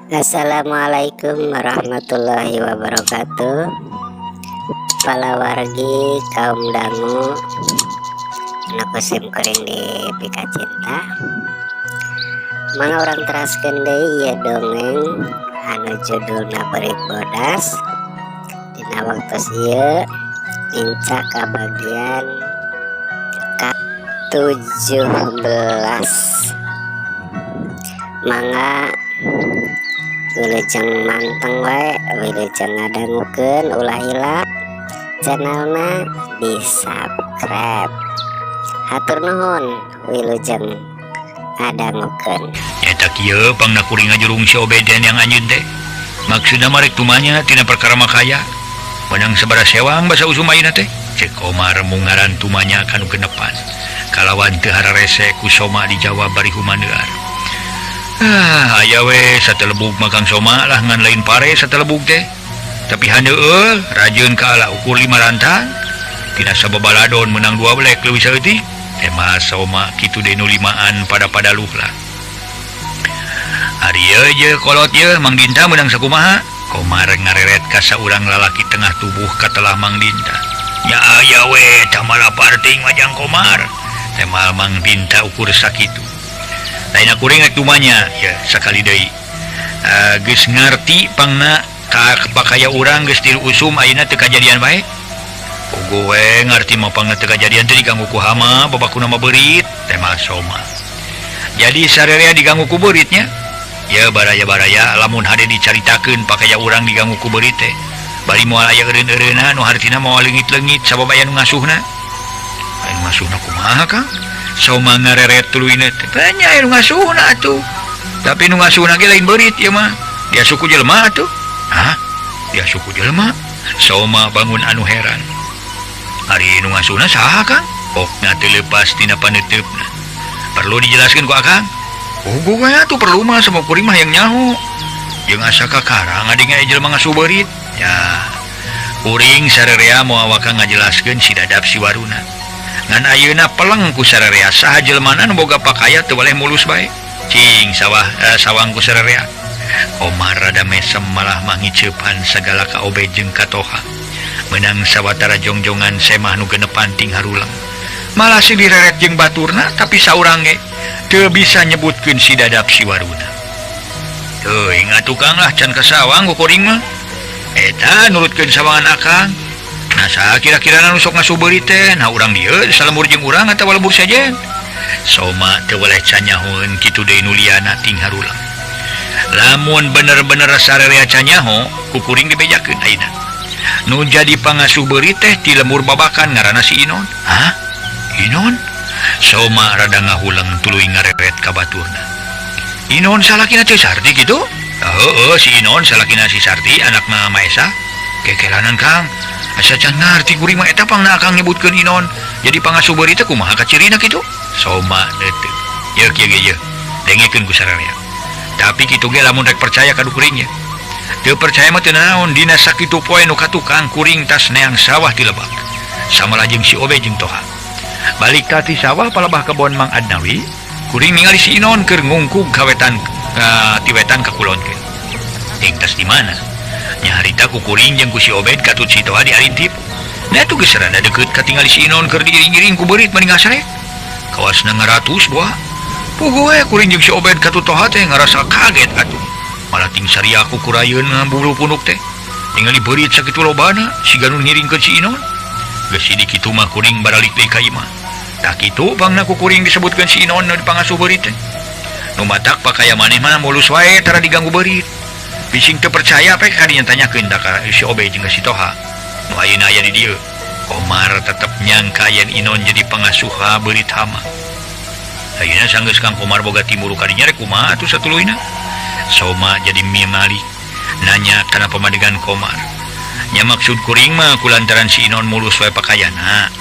Assalamualaikum warahmatullahi wabarakatuh. Palawargi kaum dangu anu ku sim kuring dipikacinta, mangga urang teraskeun deui ieu dongeng anu judulna Beurit Bodas. Dina waktos ieu nincak ka bagian ka 17. Mangga wilujeng manteng wae, wilujeng ngadangukeun. Ulah hilap channelna di subscribe. Hatur nuhun, wilujeng ngadangukeun. Eta kieu pangna kuring ngajurung si Obed yang anjeun teh. Maksudna mah rek tumanya tina perkara makaya. Menang sabaraha sewang basa usum ayeuna teh. Cek Komar mungaran tumanya kanu genepan. Kalawan teu hararese ku Soma dijawab bari humaneuar. Ah, aya we satelebug mah Kang Soma lah, ngan lain pare satelebug teh. Tapi haneueul rajeun ka ala ukur lima rantang. Tina sababaladon menang dua belek leuwih saeutik. Tema Soma kitu deui nu limaan pada padaluh lah. Ari ieu je kolot ye Mang Dinta menang sakumaha? Komar ngareret ka saurang lalaki tengah tubuh katelah Mang Dinta. Ya aya we tamala parting majang Komar. Temal Mang Dinta ukur sakitu. Lain kuring rek tumanya ya sakali deui. Geus ngarti pangna ka pakaya urang geus tilu usum ayeuna teu kajadian bae. Puguh we ngarti mah pangna teu kajadian teh diganggu ku hama babakuna mah beurit temal Soma. Jadi sarerea diganggu ku beuritnya. Ya baraya-baraya lamun hade dicaritakeun pakaya urang diganggu ku beurit teh. Bari moal aya eureun-eureunna nu hartina moal leungit-leungit sabab aya nu ngasuhna. Aya nu ngasuhna kumaha Kang? Soma ngareret tuluyna teh. Tanya aya nu ngasuhna atuh. Tapi nu ngasuhna ge lain beurit ieu mah. Dia suku jelema atuh. Hah? Dia suku jelema? Soma bangun anu heran. Ari nu ngasuhna saha Kang? Pokna teu leupas tina paneuteup-na. Perlu dijelaskeun ku Akang? Oh, gue tuh perlu mah sama kuring mah yang nyaho. Jeung asa kakarang ngadenge jelema ngasuh beurit. Ya, kuring sarerea moal waka ngajelaskeun si Dadap si Waruna. Ngan ayeuna peleng ku sarerea saha jelmana nu boga pakaya teu boleh mulus bae. Cing sawah sawang ku sarerea. Omar rada mesem malah mah ngiceupan sagala ka Obed jeung ka Toha. Meunang sawatara jongjongan semah nu genepan ting harulang. Malah si direret jeung baturna tapi saurang ge teu bisa nyebutkeun si Dadap si Waruna. Teuing atuh Kang lah can kasawang ku kuring mah. Eta nurutkeun sawangan Akang. Nah saha kira-kira nu sok ngasuh beurit teh? Nah urang dieu salembur jeung urang atawa lembur sejen. Soma teu weleh canyahoeun kitu deui nu liana ting harulang. Lamun bener-bener sarerea canyaho ku kuring dibejakeun ayeuna. Nu jadi pangasuh beurit teh ti lembur babakan ngaranna si Inon. Hah? Inon? Soma rada ngahuleng tuluy ngareret ka baturna. Inon salakina teh Sarti kitu? Heueuh si Inon salakina si Sarti anakna Maesa. Kekelanan Kang. Asa can ngarti kuring mah eta pangna Akang nyebutkeun Inon. Jadi pangasuh beurit teh kumaha kacirina kitu? Soma neuteuk. Yeuh kieu ge yeuh. Dengekeun ku sararea. Tapi kitu ge lamun rek percaya ka kuring nya. Teu percaya mah teu naon dina sakitu poe nu katukang kuring tas neang sawah ti lebak. Samalah jeung si Obe jeung Toha. Balik ka ti sawah palebah kebon Mang Adnawi, kuring ningali si Inon keur ngungkug kawetan ka ti wetan ka kulon ke. Ting tas di mana? Nya harita ku kuring jeung ku si Obed katut si Toha diarintip. Nah tuh geus rada deukeut katingali si Inon keur diiring-iring ku beurit mani ngasrek. Kawasna ngaratus buah. Puguh we kuring jeung si Obed katut Toha teh ngarasa kaget atuh. Malah ting saria ku kurayeun bulu punuk teh. Ningali beurit sakitu lobana siga nu ngiringkeun si Inon. Geus sidik kitu mah kuring baralik deui ka imah. Tah kitu pangna ku kuring disebutkeun si Inon nu dipangasuh beurit teh. Nu matak pakaya maneh mah mulus wae tara diganggu beurit. Bising teu percaya pe kadinya tanyakeun da ka si Obe jeung ka si Toha. Nu ayeuna aya di dieu. Komar tetep nyangka yen Inon jadi pangasuh beurit hama. Ayeuna sanggeus Kang Komar boga timur kadinya rek kumaha atuh satuluyna. Soma jadi mimali nanya kana pamadegan Komar. Nya maksud kuring mah kulantaran si Inon mulus wae pakayana.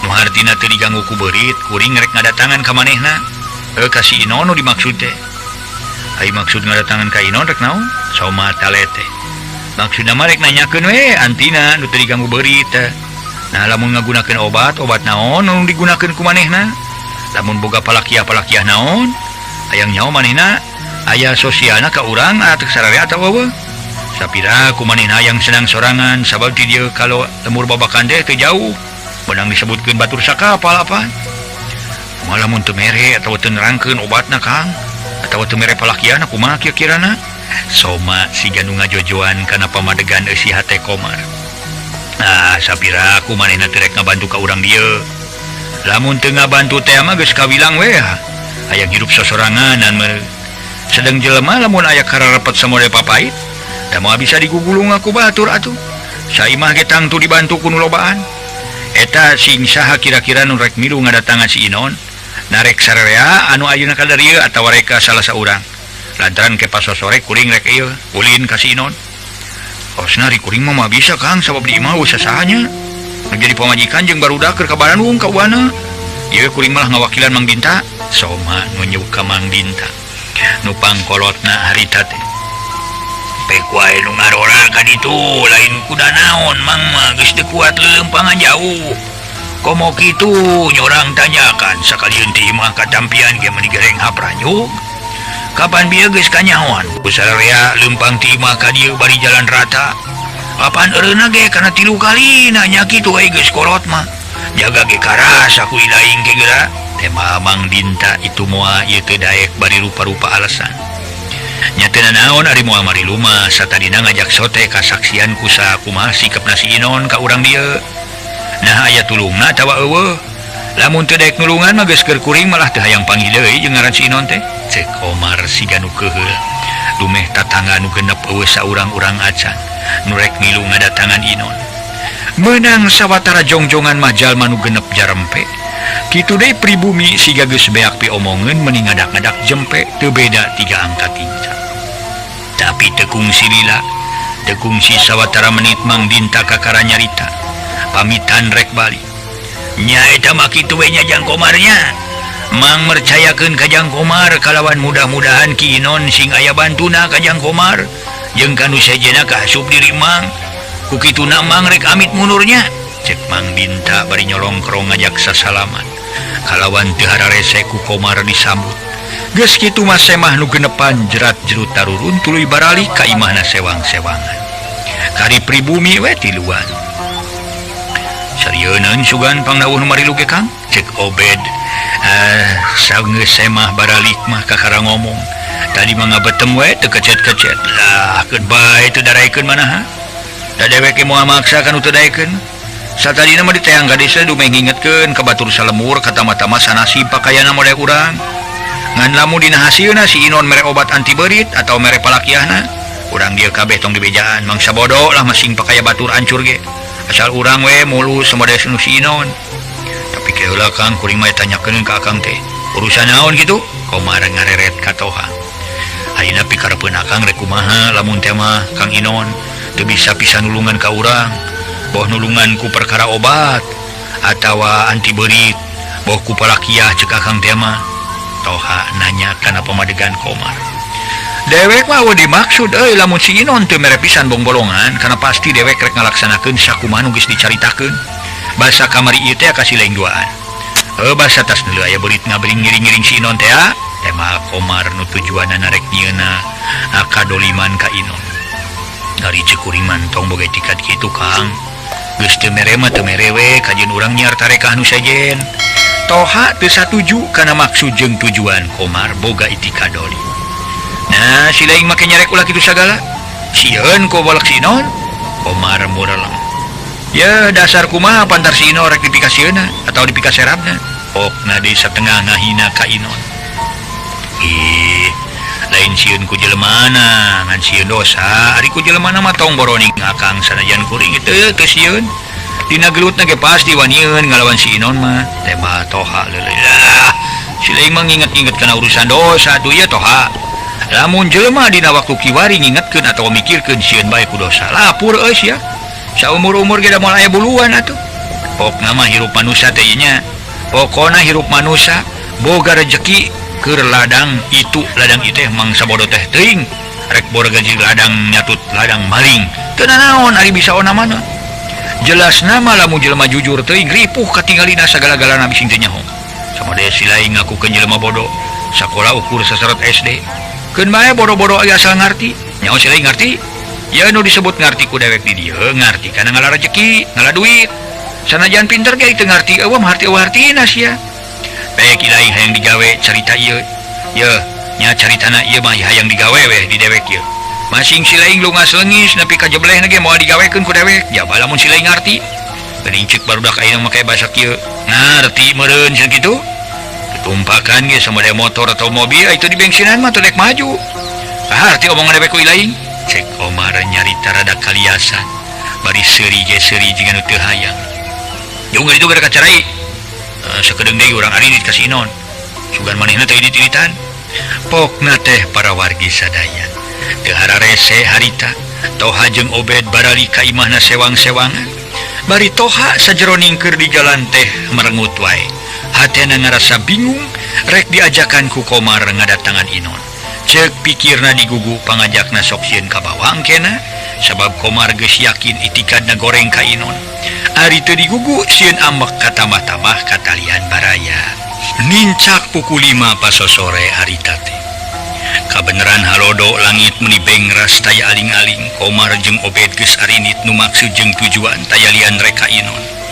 Nu hartina teu diganggu ku beurit, kuring rek ngadatangan ka manehna. Ka si Inon nu dimaksud teh. Ai maksud ngadatangan ka Inon rek naon? Soma talete. Maksudna mah rek nanyakeun we antina nu teu diganggu beurit teh. Nah lamun ngagunakeun obat, obat naon nu digunakeun ku manehna? Lamun boga palakiah-palakiah naon? Hayang nyaho manehna Aya sosialna ka urang atau sararea atawa eueuh. Sapira ku manehna hayang senang sorangan sabab ti dieu kalau lemur babakan teh teu jauh. Menang disebutkeun batur sakapal apa. Malah mun teu mere atawa teu nerangkeun obatna Kang atawa teu mere palakiana kumaha kira-kirana. Soma siga nu ngajojoan kana pamadegan eusi hate Komar. Ah, sapira ku manehna teu rek ngabantu ka urang dieu. Lamun teu ngabantu teh mah geus kawilang we. Hayang hirup sosoranganan meureun. Sedang jelema lamun aya kararepet samode papait, da moal bisa digugulung aku batur atuh. Saimah ge tangtu dibantu ku nu lobaan. Eta sing saha kira-kira nu rek milu ngadatangan si Inon, narek sararea anu ayeuna ka dieu atawa rek ka salah saurang. Lantaran ke pasosore kuring rek ieu, ulin ka si Inon. Osna ri kuring mah bisa Kang sabab di imah geus sasahanya. Jadi pamajikan jeung barudak keur ka Bandung ka uana. Ieu kuring malah ngawakilan Mang Dinta. Soma nunjuk ka Mang Dinta. Nu pangkolotna harita teh. Pek wae nu ngarora ka ditu lain kuda naon Mang mah geus teu kuat leumpang jauh. Komo kitu nyorang tanyakan sakalieun ti imah katampian ge meuni gereng hapranyuk. Kapan bieu geus kanyahoan ku sararea leumpang ti imah ka dieu bari jalan rata. Kapan eureunna ge kana 3 kali nanya kitu we geus kolot mah. Jaga ge karasa ku ilaing ge geura. Tema Mang Dinta itu moal ieu teh daek bari rupa-rupa alasan. Nya teu nanaon ari moal marilu mah satadina ngajak sote kasaksian ku sakumaha sikapna si Inon ka urang dieu. Nah aya tulungna atawa eueuh. Lamun teu daek nulungan mah geus keur kuring malah teu hayang panggih deui jeung ngaran si Inon teh. Cek Komar siga nu keuheul. Dumeh tatangga nu genep eueuh saurang-urang acan. Nu rek ngilu ngadatangan Inon. Meunang sawatara jongjongan mah jalma nu genep jarempe. Kitu deui pribumi siga geus beak piomongeun meuni ngadak-ngadak jempe teu beda 3 angka tingkat. Tapi teu kungsi lila, teu kungsi sawatara menit Mang Dinta kakara nyarita. Pamitan rek balik. Nya eta mah kitu we nya Jang Komarnya. Mang mercayakeun ka Jang Komar kalawan mudah-mudahan Ki Inon sing aya bantuna ka Jang Komar jeung ka nu sejenna kaasup diri Mang. Ku kituna Mang rek amit mundurnya. Cek Mang Dinta bari nyolongkrong ngajak sasalaman. Kalawan teu hararese ku Komar disambut. Geus kitu mah semah nu genepan jerat jerut tarurun tuluy baralik ka imahna sewang-sewangan. Kari pribumi we tiluan. Sarieun sugan pangnawuh nu marilu ge Kang? Cek Obed. Sageus semah baralik mah kakara ngomong. Tadi mah ngabetem we teu kecet-kecet. Lah keun bae teu daraekeun manaha. Da dewek ge moal maksa kan teu daekeun. Satadina mah diteang ka desa dumeh ngingetkeun ka batur salemur kata-mata sanasi pakaianna model urang. Ngan lamun dina hasilna si Inon mere obat anti beurit atau mere palakiahna, urang dieu kabeh tong dibejaan mangsa bodoh lah masing pakaya batur ancur ge. Asal urang we mulus model nu si Inon. Tapi ke heula Kang kuring mah tanyakeun ka Akang teh. Urusan naon kitu? Komar ngareret ka Toha. Ayeuna pikarepeun Akang rek kumaha lamun teh mah Kang Inon teu bisa pisan nulungan ka urang. Boh nulungan ku perkara obat atawa anti beurit, boh ku palakiah cek Akang teh mah. Toha nanya kana pamadegan Komar. Dewek mah eueuh dimaksud euy lamun si Inon teu mere pisan bongbolongan kana pasti dewek rek ngalaksanakeun sakumaha nu geus dicaritakeun. Basa kamari ieu teh kasih lain duaan. Heuh basa tas deuleu aya beurit ngabring ngiring-ngiring si Inon teh. Tema Komar nu tujuanna rek nyieuna kadoliman ka Inon. Dari cek kuring tong boga tikat kitu Kang. Geus teu mere mah teu mere we kajeun urang nyiar tarekah nu sejen. Toha teu satuju kana maksud jeung tujuan Komar boga itikad doli. Nah, si lain make nyarek ulah kitu sagala. Sieun ku bolak si Inon. Komar mureleng. Ya dasar kumaha pantar si Inon rek dipikasieuna atau dipikaserabna. Pokna di satengah ngahina ka Inon. Ih, lain sieun ku jelemana, ngan sieun dosa. Ari ku jelemana mah tong boroning Akang sanajan kuring teu teu sieun. Dina gelutna ge pasti wanieun ngalawan si Inon mah. Tema Toha leuleui. Lah, si lain mah nginget-nginget kana urusan dosa atuh ieu Toha. Lamun jelema dina waktu kiwari ngingetkeun atawa mikirkeun sieun bae ku dosa. Lapur euy sia. Saumur-umur ge da moal aya buluan atuh. Pokna mah hirup manusia teh nya. Pokona hirup manusia boga rejeki keur ladang itu ladang ieu teh mangsa bodoh teh teuing. Rek boga gaji ladang nyatut ladang maling. Teu nanaon ari bisa ona mana. Jelas nama lamun jelema jujur teuing ripuh katingalina sagala-galana bising teu nyaho. Samade si lain ngakukeun jelema bodoh. Sakola ukur saseret SD. Keun bae bodo-bodo aya asal ngarti. Nyaho si lain ngarti? Ya nu disebut ngarti ku dewek di dieu ngarti kana ngala rejeki, ngala duit. Sanajan pinter ge teu ngarti eueuh mah harti eueuh hartina sia. Bae ki lain hayang digawe carita ieu. Yeuh, nya caritana ieu mah hayang digawe we di dewek ieu. Masing si lain lungas leungis nepi ka jeblehna ge moal digawekeun ku dewek. Jaba lamun si lain ngarti. Geuning ceuk barudak ayeuna make basa kieu. Ngarti meureun cenah kitu. Tumpakan ge sama ada motor atau mobil itu di bensinan mah teu dek maju. Ah, arti omongan dewek ku lain. Cek Omar nyarita rada kaliasan. Bari seuri ge seuri jeung anu teu hayang. Jeung itu gara kacarai. Sakedeung deui urang arinit ka si Inon. Sugan manehna teh init-initan. Pokna teh para wargi sadaya. Teu hararese harita. Toha jeung Obed barali ka imahna sewang-sewangan. Bari Toha sajeroning keur di jalan teh merengut wae. Hatena ngarasa bingung rek diajakan ku Komar ngadatangan Inon. Cek pikirna digugu pangajakna sok sieun ka bawang kena sabab Komar geus yakin itikadna goreng ka Inon. Ari teu digugu sieun ambek katambah-tambah katalian baraya. Nincak pukul 5 pasosore harita teh. Kabeneran halodo langit meni bengras taya aling-aling. Komar jeung Obed geus arinit nu maksud jeung tujuan taya lian rek ka Inon.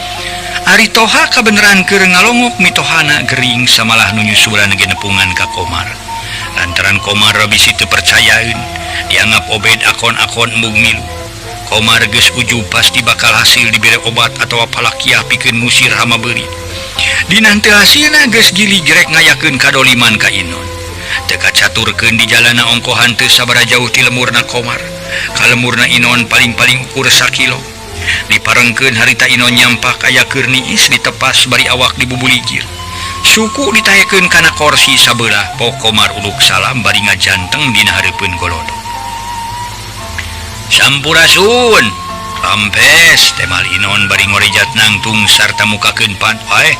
Ari Toha kabeneran keur ngalongok mitohana gering samalah nu nyusulan ge nepungan ka Komar. Lantaran Komar bisi teu percayaeun, dianggap Obed akon-akon embung milu. Komar geus ujub pasti bakal hasil dibere obat atawa palakiah pikeun ngusir hama beurit. Dina teu hasilna geus gili jerek ngayakeun kadoliman ka Inon. Teu kacaturkeun di jalana ongkohan teu sabaraha jauh ti lemurna Komar. Ka lemurna Inon paling-paling ukur sakilo. Diparengkeun harita Inon nyampak aya keur niis ditepas bari awak dibubuligir. Suku ditaekeun kana korsi sabelah pok Komar uluk salam bari ngajanteng dina hareupeun golodo. Sampurasun. Rampes temal Inon bari ngorejat nangtung sarta mukakeun pan. Aeh,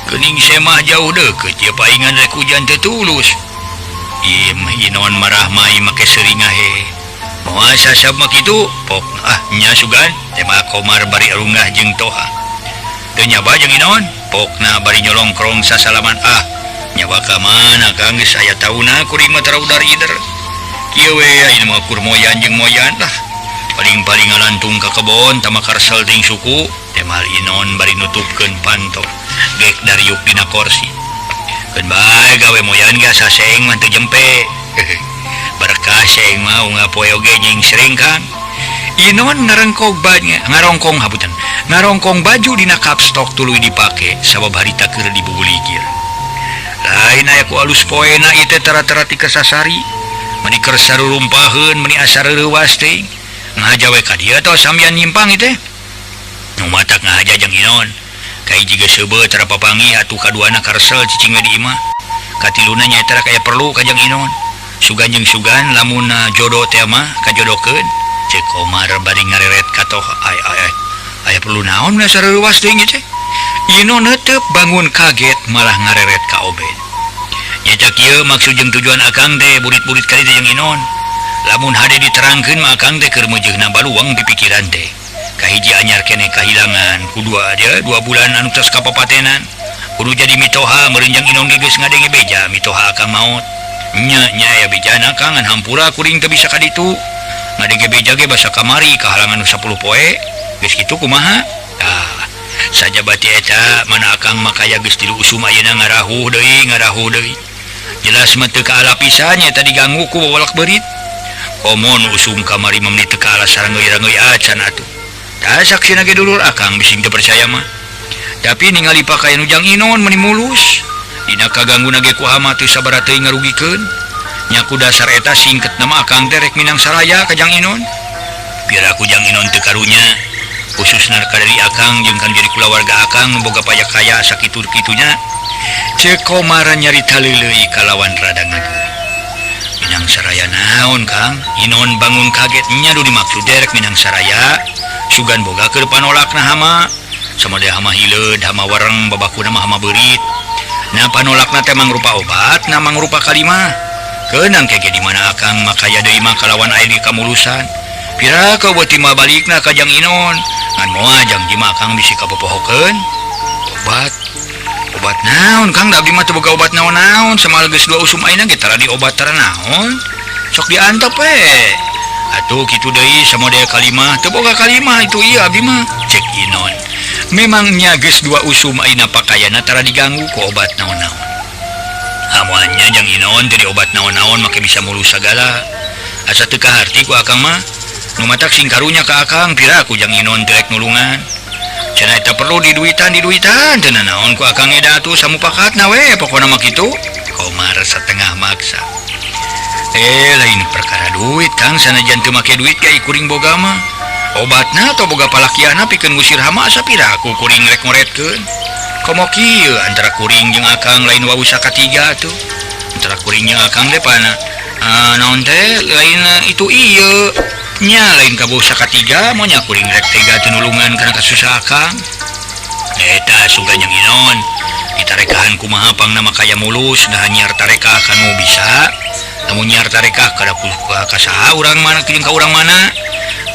geuning semah jauh deukeut ieu paingan rek hujan teu tulus. Im Inon marah mai make seuringah he. Moal sasab mah kitu pok ah nya sugan tema Komar bari arunggah jeung Toha. Teu nyaba jeung Inon pokna bari nyolongkrong sasalaman ah nyawa ka mana Kang geus aya tauna kuring mah taraudar ider. Kieu we ayeuna mah kur moyan jeung moyan lah. Paling-paling ngalantung ka kebon tama karsel ting suku temal Inon bari nutupkeun panto gek dariuk dina korsi. Keun bae gawe moyan ge asa seeng mah teu jempe. Berkah seeng mah unggal poe oge nying sering Kang. Inon ngarengkong banyak ngarongkong habutan ngarongkong baju dina kapstok tuluy dipake sabab harita keur dibubuligir. Lain aya ku alus poena ieu teh tara-tara ti kasasari meni keur sarurumpaheun meni asa reuwas teh. Ngahaja we ka dieu tos sambian nyimpang ieu teh. Nu matak ngahaja jeung Inon. Kahiji geus seubeuh tara papanggih atuh kaduana karsel cicing we di imah. Katiluna nyaeta rek aya perlu ka jeung Inon. Sugan jeung sugan lamun jodoh teh mah kajodokeun. Cek Komar bari ngareret ka Toha. Ay ay ay. Aya perlu naon we sareuwas teuing ieu teh. Inon heuteuk bangun kaget malah ngareret ka Obed. Nya kieu maksud jeung tujuan akang teh burit-burit kali teh jeung Inon. Lamun hade diterangkeun mah akang teh keur meujeuhna baluang di pikiran teh. Kahiji anyar keneh kahilangan, kudua dia 2 bulan anu tos kapapatenan. Kudu jadi mitoha meureun jeung Inon ge geus ngadenge beja mitoha akang maot. Nya nya aya bejana Kang ngan hampura kuring teu bisa ka ditu. Ngadenge beja ge basa kamari kahalangan 10 poe. Geus kitu kumaha? Tah, sajabati eta mana akang mah kaya geus tilu usum ayeuna ngarahuh deui ngarahuh deui. Jelas mah teu kaala pisan nya tadi diganggu ku wawalak beurit. Komon usum kamari mah teu kaala sarangeuy-rangeuy acan atuh. Tah saksina ge dulur akang bising teu percaya mah. Tapi ningali pakaian ujang Inon meni mulus. Dina kagangguna ge ku hama teu sabaraha teuing ngarugikeun. Nya ku dasar eta singketna mah akang teh rek minang saraya ka Jang Inon. Biar aku Jang Inon teu karunya. Khususna ka dari akang jeung kan jadi kulawarga akang boga pajak kaya sakitu-kitunya. Ceuk Komar nyarita leuleuy kalawan rada ngageuh. Minang saraya naon Kang? Inon bangun kaget nya nu dimaksud derek minang saraya. Sugan boga keur panolakna hama. Sama deh hama hileud, hama wareng, babakuna mah hama beurit. Nah panolakna teh mangrupa obat, nah mangrupa kalimah. Keunang kege di mana akang makaya deui mah kalawan aya di kamulusan. Pira ka beuti mah balikna ka Jang Inon. Ngan moal jang jima akang bisi kapopohokeun. Obat. Obat naon Kang da abdi mah teu boga obat naon-naon samal geus dua usum ayeuna ge tara diobat tara naon. Sok diantep we. Atuh kitu deui samodel kalimah teu boga kalimah itu ieu abdi mah. Cek Inon. Memangnya geus dua usum ayeuna pakaianna tara diganggu ku obat naon-naon. Amuannya jang Inon teu diobat naon-naon make bisa mulus sagala. Asa teu kaharti ku akang mah. Nu matak sing karunya ka akang pira ku jang Inon teu rek nulungan. Cenah eta perlu diduitan teu nanaon ku akang eda atuh samupakatna we pokona mah kitu. Komar satengah maksa. Lain perkara duit Kang sanajan teu make duit ge kuring boga mah. Obatna atau boga palakiana pikeun ngusir hama asa pira ku kuring rek ngoretkeun. Komo kieu antara kuring jeung akang lain wau sakatiga atuh. Antara kuring jeung akang teh pana naon teh lain itu ieu. Nya lain kabau sakatiga monya kuring rek tega teu nulungan kana kasusah akang. Eta sugan jeung Inon. Ditarekahan kumaha pangna mah kaya mulus nah nyiar tarekah kanu bisa. Lamun nyiar tarekah kada ka saha urang mana jeung ka urang mana.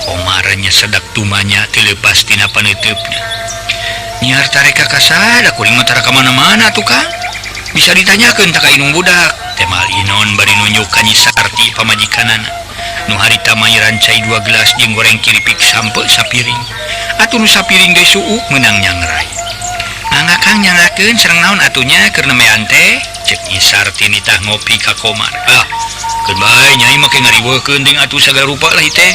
Komarnya sedak tumanya teu leupas tina paneuteup-na. Nyiar tarekah ka saha da kuring mah tara ka mana-mana atuh Kang. Bisa ditanyakeun ta ka inung budak. Temal Inon bari nunjuk ka Nyi Sarti pamajikanana. Nu harita mayiran cai 2 gelas jeung goreng kiripik sampe sapiring. Atuh nu sapiring ge suuk meunang nyangrai. Mangga Kang nyanggakeun sareng naon atunya keur nembean teh? Cek Nyi Sarti nitah ngopi ka Komar. Ah, keun bae nyai make ngariweukeun deung atuh sagala rupa lah teh.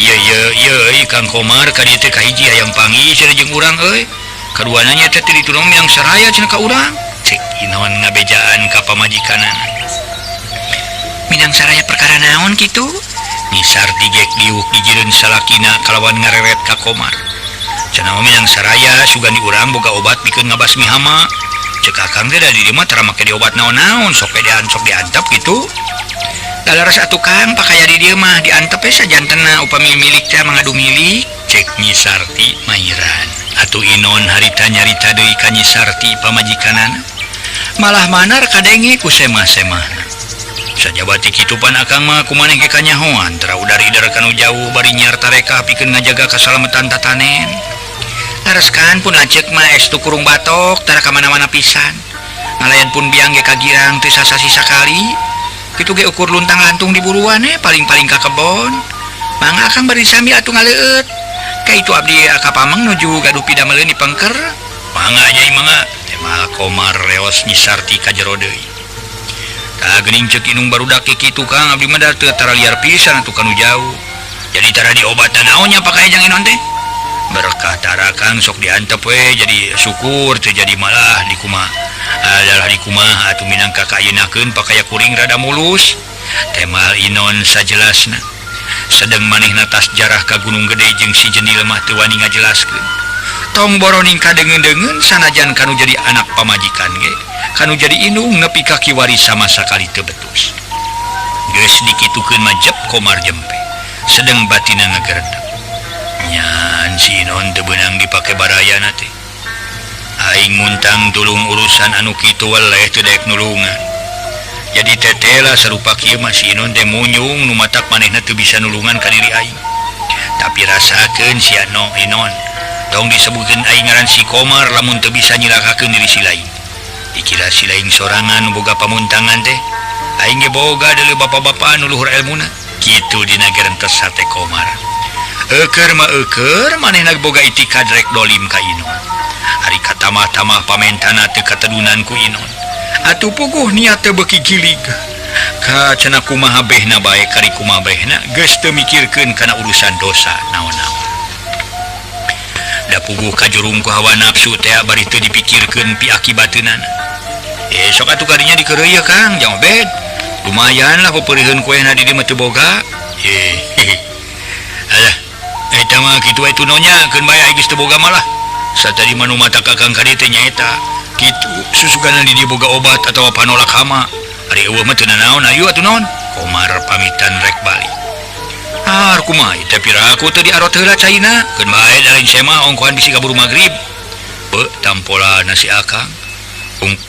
Ieu ieu ieu Kang Komar ka dieu teh kahiji hayang panggih cenah jeung urang euy. Kaduana nya teh teu ditulung yang saraya cenah ka urang. Cek Inon ngabejaan ka pamajikanana. Minang saraya perkara naon kitu? Nyi Sarti gek diuk dijireun salakina kalawan ngareret ka Komar. Cenah minang saraya sugan di urang boga obat pikeun ngabasmi hama. Cek akang teh da di dieu mah tara make diobat naon-naon sok we diantep kitu. Lalaras atuh Kang pakaya di dieu mah diantep we sajantena upami milik teh mangadu milik. Cek Nyi Sarti mayiran. Atuh Inon harita nyarita deui ka Nyi Sarti pamajikanana. Malah manar kadenge ku semah-semahna. Sajabati kitu pan akang mah kumaneh ge kanyahoan tara udar-idar kanu jauh bari nyiar tarekah pikeun ngajaga kasalamatan tatanen. Lareskan pun lanceuk mah estu kurung batok tara ka mana-mana pisan. Ngalayan pun biang ge kagirang teu sasasi sakali. Kitu ge ukur luntang-lantung di buruan paling-paling ka kebon. Mangga akang bari sami atuh ngaleueut. Ka itu abdi ka pameng nuju gaduh pidameleun di pengker. Mangga nyai mangga. Temal Komar reos Nyi Sarti ka jero deui. Tah geuning ceuk inung barudak kitu Kang abdi mah teu tara liar pisan atuh kanu jauh. Jadi tara diobatan naon nya pakae jang Inon teh. Berkah tara Kang sok diantep we jadi syukur teu jadi malah dikumaha. Adalah dikumaha atuh minangka kaayeunakeun pakaya kuring rada mulus. Temal Inon sajelasna. Sedeng manehna tas jarah ka Gunung Gede jeung si Jendil mah teu wani ngajelaskeun. Tong boroning kadeungeun-deungeun sanajan kanu jadi anak pamajikan ge. Kanu jadi inung nepi ka kiwari sama sakali teu betus. Geus dikitukeun mah jep Komar jempe. Sedeng batina ngageredeg. Nyan si Inon teu beunang dipake barayana teh. Aing muntang tulung urusan anu kitu weleh teu daek nulungan. Jadi tetela sarupa kieu mah si Inon teh munyung nu matak manehna teu bisa nulungan ka diri aing. Tapi rasakeun si Inon. Tong disebutkeun aing ngaran si Komar lamun teu bisa nyilakakeun diri si lain. Dikira si lain sorangan boga pamuntangan teh. Aing ge boga deuleu bapa-bapa nu luhur elmuna. Kitu dina gerentes sate Komar. Eukeur mah eukeur manehna boga itikad rek dolim ka Inon. Ari katamah-tamah pamentana teu katedunan ku Inon. Atuh puguh niat teu beuki gilig. Ka cenah kumaha behna bae kari kumaha behna geus teu mikirkeun kana urusan dosa naon-naon. Da puguh kajurung ku hawa nafsu teh bari teu dipikirkeun pi akibateunana. Sok atuh kadinya dikeureuy Kang, jang Obed. Lumayan lah peperiheun kuehna di dieu mah teu boga. Alah, eta mah kitu we tunonya keun bae geus teu boga malah. Satadi mah nu mata kakang ka dieu teh nyaeta. Kitu susugana di dieu boga obat atawa panolak hama. Ari eueuh mah teu nanaon ayu atuh naon. Komar pamitan rek balik. Ah, kumaha teh piraku teu diarot heula caina. Keun bae da lain semah ongkohan bisi kaburu magrib. Beuh tampola nasi akang.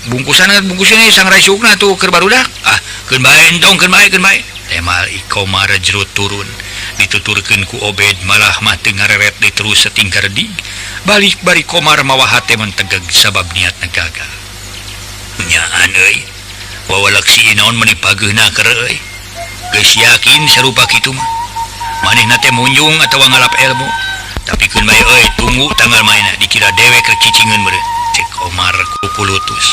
Bungkusan bungkusnya sangrai sukna tuh keur barudak. Ah, keun bae entong keun bae keun bae. Temal Komar jerut turun. Dituturkeun ku Obed malah mah teu ngareret deui terus satingkar dig balik bari Komar mawa hate mentegeg sabab niatna gagal. Nyaan euy, wawalak si Inon meuni pageuna keur euy. Geus yakin sarupa kitu mah. Manehna teh munjung atawa ngalap ilmu. Tapi keun bae euy, tunggu tanggal maena dikira dewek rek cicingeun meureun. Cek Komar kukulutus.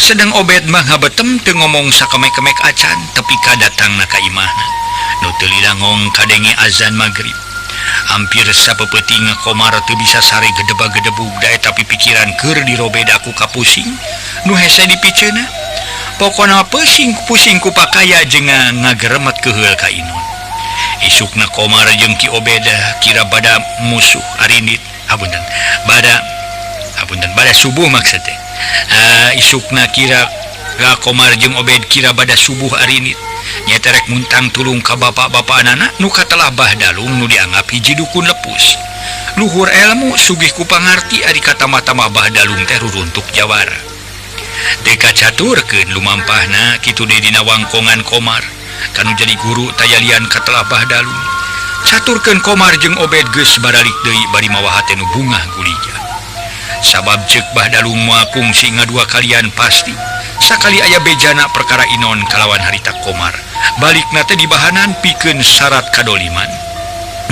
Sedang Obed mah ngabetem teu ngomong sakemek-kemek acan tepi ka datangna ka imahna. Nu teu lilangong kadenge azan magrib. Hampir sapeupeting Komar teu bisa sare gedebag-gedebug da eta pipikiran keur dirobeda ku kapusing nu hese dipiceuna. Pokona pusing-pusing ku pakaya jeung ngageremet keheul ka Inon. Isukna Komar jeung Ki Obed kira bada musuh arinit hapunten bada hapunten bada subuh maksud teh. Isukna kira Komar jeung Obed kira bada subuh arinit nyaeta rek muntang tulung ka bapak-bapak anak nu katelah Bah Dalung nu dianggap hiji dukun lepus. Luhur ilmu sugih ku pangarti ari kata-mata Bah Dalung teh ruruntuk jawara. Teu kacaturkeun lumampahna kitu deui dina wangkongan Komar kanu jadi guru tayalian katelah Bah Dalung. Caturkeun Komar jeung Obed geus baralik deui bari mawa hate nu bungah gulija. Sabab ceuk Bah Dalung moal kungsi ngadua kalian pasti sakali aya bejana perkara Inon kalawan harita Komar. Balikna teh dibahanan pikeun syarat kadoliman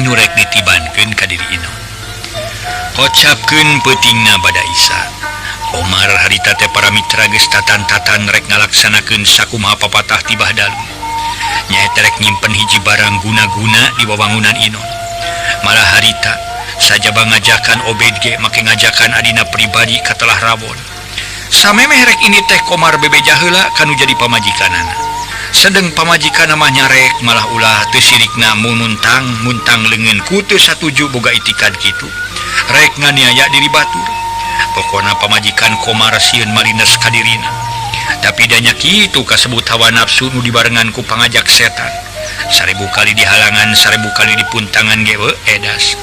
nu rek ditibankeun ka diri Inon. Kocapkeun peutingna bada Isa. Komar harita teh para mitra geus tatan-tatan rek ngalaksanakeun sakumaha papatah ti Bah Dalung. Nyaeta rek nyimpen hiji barang guna-guna di wawangunan Inon. Malah harita sajaba ngajakan Obed ge make ngajakan adina pribadi katelah rawon. Samemeh rek ini teh Komar bebeja heula kanu jadi pamajikanana. Sedeng pamajikanna mah nyarek malah ulah teu sirikna mununtang muntang leungeun ku teu satuju boga itikad kitu. Rek nganiaya diri batur. Pokona pamajikan Komar sieun malines ka dirina. Tapi danya kitu kasebut hawa nafsu nu dibarengan ku pangajak setan. 1000 kali dihalangan, 1000 kali dipuntangan ge edas.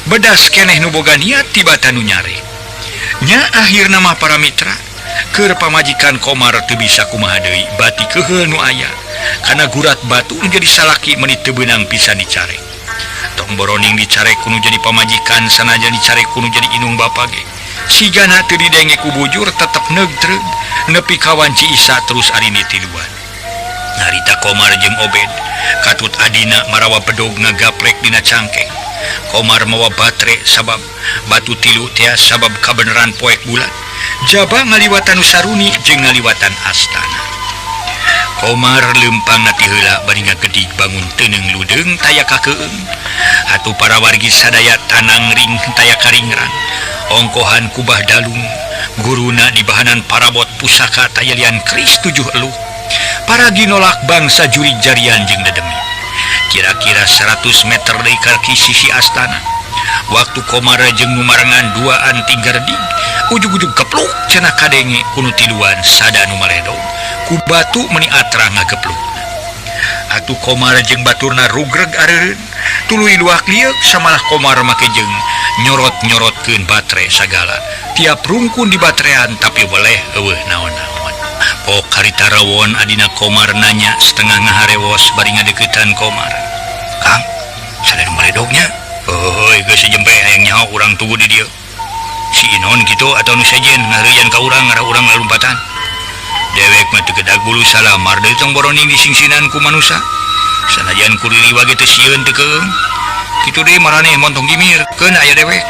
Bedas keneh nu boga niat tibatan nu nyare. Nya akhirna mah para mitra keur pamajikan Komar teu bisa kumaha deui bati keheul nu aya. Kana gurat batu nu jadi salaki meuni teu beunang pisan dicarek. Tong boroning dicarek ku nu jadi pamajikan sanajan dicarek ku nu jadi inung bapa ge. Sigana teu didenge ku bujur tetep neugtreug nepi ka wanci Isa terus arini tiluan. Harita Komar jeung Obed katut adina marawa bedog ngagaplek dina cangkeng. Komar mawa batre sabab batu tilu tea sabab kabeneran poek bulan. Jaba ngaliwatan Saruni jeung ngaliwatan astana. Komar lempang ti heula bari ngagedig bangun teuneung ludeung taya kakeung. Atuh para wargi sadaya tanang ring taya karingrang. Ongkohan ku Bah Dalung guruna dibahanan parabot pusaka tayalian keris 7 eluh. Para ginolak bangsa jurig jarian jeung dedemi. Kira-kira 100 meter deui ka sisi astana. Waktu Komar jeung numarengan duaan tinggardig, ujug-ujug kepluk cenah kadenge kunu tiluan sada nu maledog. Ku batu meuni atra ngagepluk. Atuh Komar jeung baturna rugreg areureun, tuluy luak lieuk samalah Komar make jeung nyorot-nyorotkeun batre sagala. Tiap rungkun di batrean tapi weleh eueuh naon-naon. Pok harita rawon adina Komar nanya setengah ngaharewos bari ngadeuketan Komar. Kang, sada nu maledognya? Heuy, geus jempe hayang nyaho urang tugu di dieu. Si Inon kitu atau nu sejen ngahreuyan ka urang ngarah urang lalumpatan. Dewek mah teu gedag bulu salamar deui tong boroning disingsinan ku manusa. Sanajan kuririwa ge teu sieun teu keung. Kitu deui maraneh montong gimir keun aya dewek.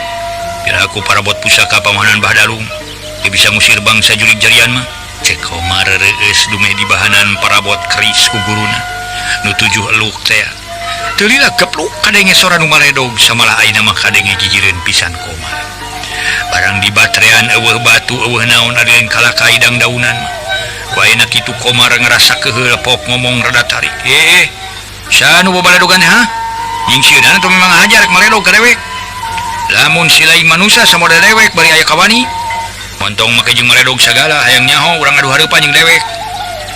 Piraku parabot pusaka pamahanan Bah Dalung teu bisa ngusir bangsa jurig jarian mah. Cek Komar reueus dumeh dibahanan parabot keris ku guruna nu 7 eluk teh. Teu lila gepluk kadenge sora nu maledog samalah ayeuna mah kadenge gigireun pisan Komar. Barang di batrean eueuh batu eueuh naon ari kalaka idang daunan mah. Ku ayeuna kitu Komar ngerasa keheul pok ngomong rada tarik. Saha nu babaladogan ha? Nyingsieunan atuh memang hajar rek maledog ka dewek. Lamun si lain manusa samoda dewek bari aya kawani. Montong make jeung maledog sagala hayang nyaho urang adu hareupan jeung dewek.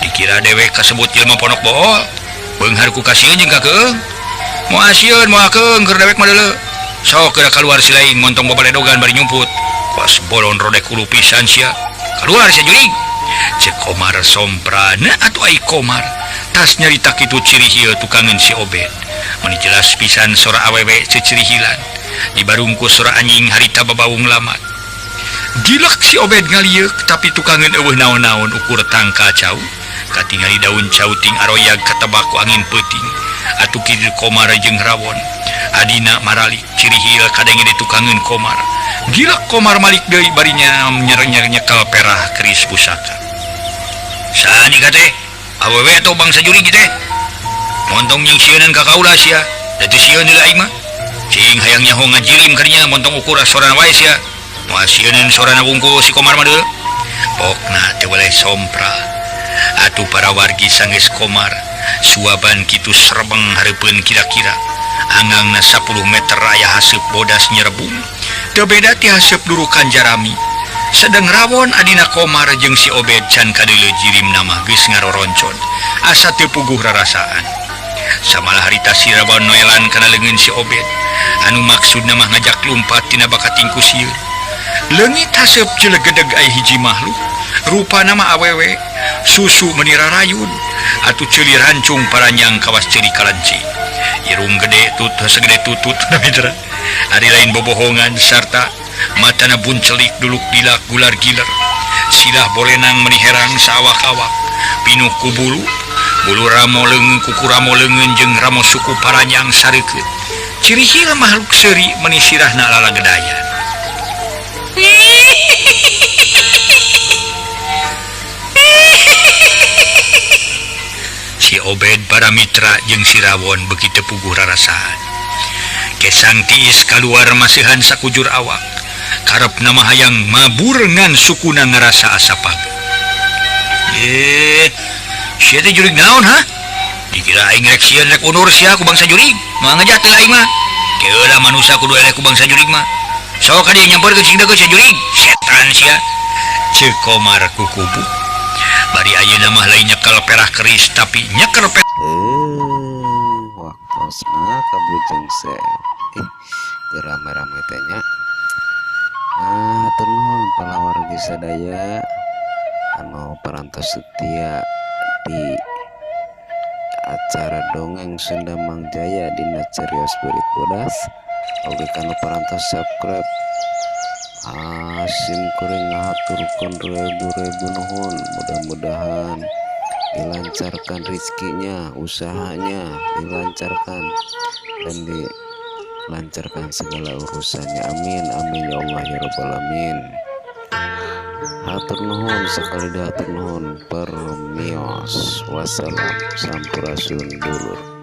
Dikira dewek kasebut jelema ponok bool. Beunghar ku kasieun jeung kakeung. Moal sieun moal keung keur dewek mah deuleu. Sok geura kaluar si lain montong babaledogan bari nyumput. Kos bolon rodek hulu pisan sia. Kaluar sia jurig. Cek Komar somprana atuh ai Komar. Tas nyarita kitu ciri ieu tukangeun si Obed. Meni jelas pisan sora awewe cecirihilan. Dibarungku sora anjing harita babaung lamat. Gilak si Obed ngalieuk tapi tukangeun eueuh naon-naon ukur tangka cau. Katingali daun cau ting aroyag katebaku angin peuting. Atuh kieu Komar jeung Rawon. Adina maralik cirihil kadenge ditukangeun Komar. Gilak Komar malik deui barinya nyereng-nyekel perah keris pusaka. Saha nika teh? Awewe atau bangsa jurig teh? Montong jeung sieunan ka kaula sia. Da teu sieun deui aing mah. Cing hayang nyaho ngajirim kadinya montong ukur sorana wae sia. Moal sieuneun sorana wungkul si Komar mah deui. Pokna teu weleh sompra. Atuh para wargi sanggeus Komar suaban kitu serebeng hareupeun kira-kira. Angangna 10 meter aya haseup bodas nyerebung. Teu beda ti haseup durukan jarami. Sedeng Rawon adina Komar jeung si Obed can kadeuleu jirim nama geus ngaroroncon. Asa teu puguh rarasaan. Samalah harita si Rawon noelan kana leungeun si Obed. Anu maksudna mah ngajak lumpat tina bakating ku sieun. Leungit haseup cilegedeg aya hiji makhluk. Rupana mah awewe, susu meni rarayun. Atuh ceuli rancung paranjang kawas ceuli kalenci. Irung gede tut segede tutut mitra. Ari lain bobohongan sarta matana buncelik duluk dilak gular giler. Silah bolenang meni herang saawak-awak. Pinuh ku bulu, bulu ramo leungeun kuku ramo leungeun jeung ramo suku paranjang sareukeut. Cirihil makhluk seuri meni sirahna lalagedayan. Si Obed para mitra jeung si Rawon beuki teu puguh rarasaan. Kesang tiis kaluar masihan sakujur awak. Karepna mah hayang mabur ngan sukuna ngarasa asa pageuh. Sia teh jurig naon ha? Dikira aing rek sieun rek undur sia ku bangsa jurig. Moal ngejat teh aing mah. Keula manusia kudu eleh ku bangsa jurig mah. Sok ka dieu nyamperkeun sing deukeut sia jurig. Setan sia. Ceuk Komar ku kubu. Bari ayeuna mah lain nyekel perah keris tapi nyekel perah. Waktosna ka Bujang Seep. Teu rame-rame teh nya. Hatur nuhun palawargi sadaya anu parantos setia di acara dongeng Sunda Mang Jaya dina Carios Beurit Bodas. Oge kanu parantos subscribe. Sim kuring ngahaturkeun ribu-ribu nuhun. Mudah-mudahan dilancarkan rezekinya, usahanya dilancarkan dan dilancarkan segala urusannya. Amin amin ya Allah ya rabbal alamin. Hatur nuhun sekali deui, hatur nuhun permios. Wassalam, sampurasun dulur.